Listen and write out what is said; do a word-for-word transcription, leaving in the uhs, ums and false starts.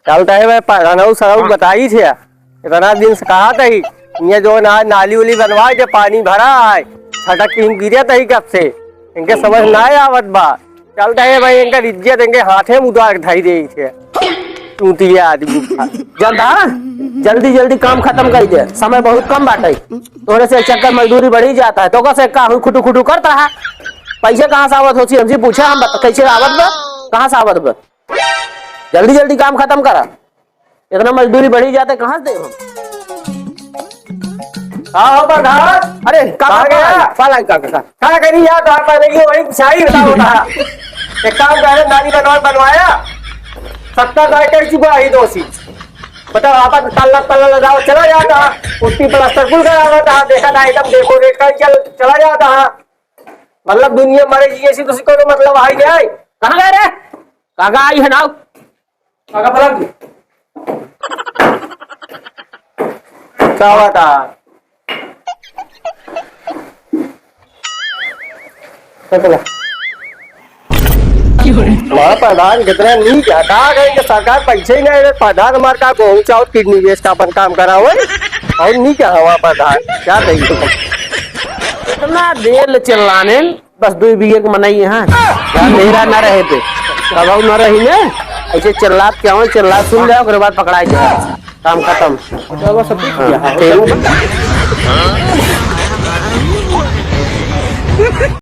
चलता है भाई, पढ़नऊ सरऊ बताई थे, इतना दिन से कहा था ही, ये जो ना नाली उली बनवाए थे, पानी भरा है, छटक के गिरे था ही कब से, इनके समझ ना आवत बा। चलता है भाई, इनका इज्जत इनके हाथे में उतार के धई दे थे, चूतिया आदमी। जनता, जल्दी जल्दी काम खत्म कर दे, समय बहुत कम बाटे। तोहरे से चक्कर मजदूरी बढ़ी जाता है, तो कैसे का हुई खुटू खुटू करता है? पैसे कहाँ से आवत होती हमसे पूछा, हम बता, कैसे आवत बा, कहाँ से आवत बा? जल्दी जल्दी काम खत्म करा, इतना मजदूरी बढ़ी जाते, कहाँ से दे हम? हाँ, हाँ, प्रधान। अरे, का कहाँ बात गया? है? पाला का, का, का? का करी यार, तो आप पहले ये वही शाही बता होता है। एक काम करे, नाली बनवा, बनवाया, सत्तर दाई कर चुका है दोषी। बताओ, आप तल्ला, तल्ला लगाओ, चला जाता, पुट्टी प्लास्टर कुल करा होता, देखा ना, एकदम डेकोरेट कर चल, चला जाता। मतलब, दुनिया मरे जिए सी, तुसी कोनो मतलब आई जाए। कहाँ गए रे? काका आई है ना? काका पलट। का बात है? चल, चला। हमारा प्रधान कितना नीक है, का कहे कि सरकार पैसे ही नहीं दे, प्रधान हमारे का गेहूं चाउर किडनी वेस्ट का अपन काम करा हुआ है, और नीक है हमारा प्रधान, क्या कहिए। इतना देर ले चिल्लाने, बस दुई बीघे के मनई है, क्या मेरा ना रहे पे, कब न रही ने, ऐसे चिल्लात क्या हो, चिल्लात सुन ले, ओकरे बाद पकड़ाई जाए, काम खत्म। चलो, सब ठीक हाँ, है। तेरू।